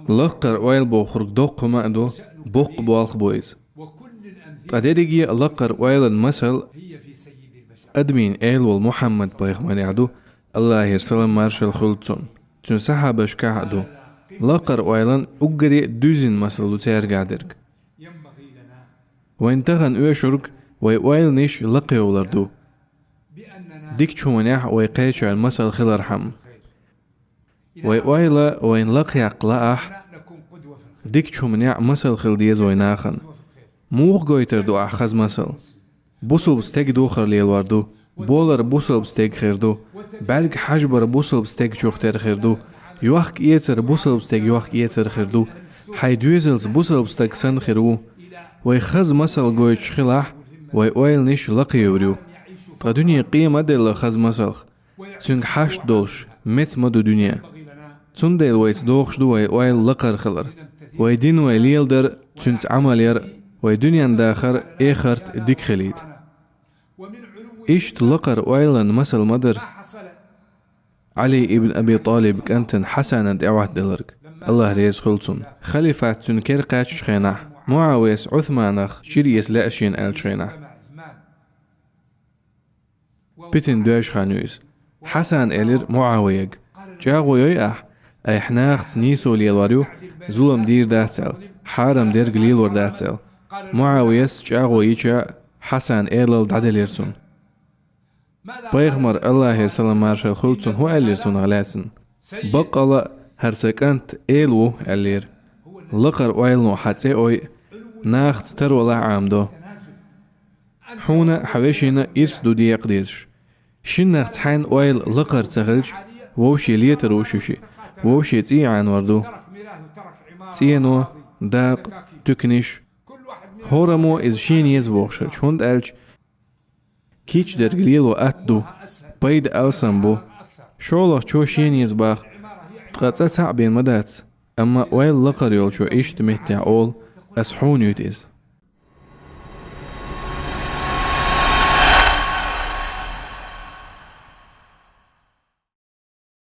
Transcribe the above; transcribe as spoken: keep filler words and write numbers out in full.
Лакхара ойла бохург доккха хӀума а ду, боккха болх бу иза. Ткъа дерриге а лакхара ойлан масал адамийн Эла волу Мухьаммад-пайхамарехь ду, Аллахьера салам-маршалла хуьлда цунна. Цуьнан сахьабашкахь а ду. Лакхара ойлан уггаре а дуьззина масал ду цаьргахь дерг. Вайн тахана оьшург вай ойланаш лакхайовлар ду. Дикачу хӀуманехь вай кхечарна масал хилархьама. Вай ойла вайна лакхаяккха лаахь, дикачу хӀуманехь масал хила деза вай нахана. Муха гойтур ду ахь хаза масал? Бусалба стеган духар лелор ду, болар бусалба стеган хир ду, бӀаьрг хьажбар бусалба стеган чух тера хир ду, йохк-эцар бусалба стеган йохк-эцар хир ду, хьайн доьзалца бусалба стаг санна хир ву. Вай хаза масал гойтуш хилахь, вай ойланаш лакхайовр ю. Ткъа дуьне къен ма делла хаза масалх. Цуьнга хьашт долуш, меца ма ду дуьне. Цундела вайца догӀуш ду вай ойла лакхара хилар. Вай дин вай леладар, цуьнца Ӏамал яр, вай дуьненан дахар, эхарт дика хилийта. Иштта лакхара ойлан масал ма дара Ӏали ибн Аби ТӀалиб кӀантана Хьасанан тӀаьхьахӀоттаделларг, Аллахь реза хуьлда цунна. Халифат цуьнан кара кхаьчначу хенахь, МуӀавияс Ӏусманах чуьра эца лаьа шена аьллачу хенахь. Питана доьжна хан ю иза. Хьасана элира МуӀавияга: «ЧӀагӀо йой ахь? Айхьа нахаца нийсо лелор ю, зулам дийр дац аьлла, хьарам дерг лелор дац аьлла». МуӀавияс чӀагӀо йича, Хьасанан элалла дӀаделира цунна. Пайхамара, Аллахьера салам-маршалла хуьлда цунна, хӀун аьллера цунах лаьцна? «Баккъала а хӀара сан кӀант эла ву», — аьллера. «Лакхара ойлано хьан цӀе ойу, нахаца тарвалахь Ӏамадо. Хьуна а, хьан вешина а ирс ду декъа дезаш. Шиннах цхьаьнна ойла лакхара ца хилча, вовшийн летар ву шуьшиъ, вовшийн цӀий Ӏанор ду. ЦӀено, дакъа, туьканаш. ХӀораммо иза шена еза бохуш хилча, хӀунда аьлча кийча дерг лело атта ду, пайда алсам бу. ШолгӀачо шена еза баха, ткъа цӀа цхьаъ бен ма дац. Амма ойла лакхара йолчо иштта меттехь олу: „Ас хьуна юьту иза“».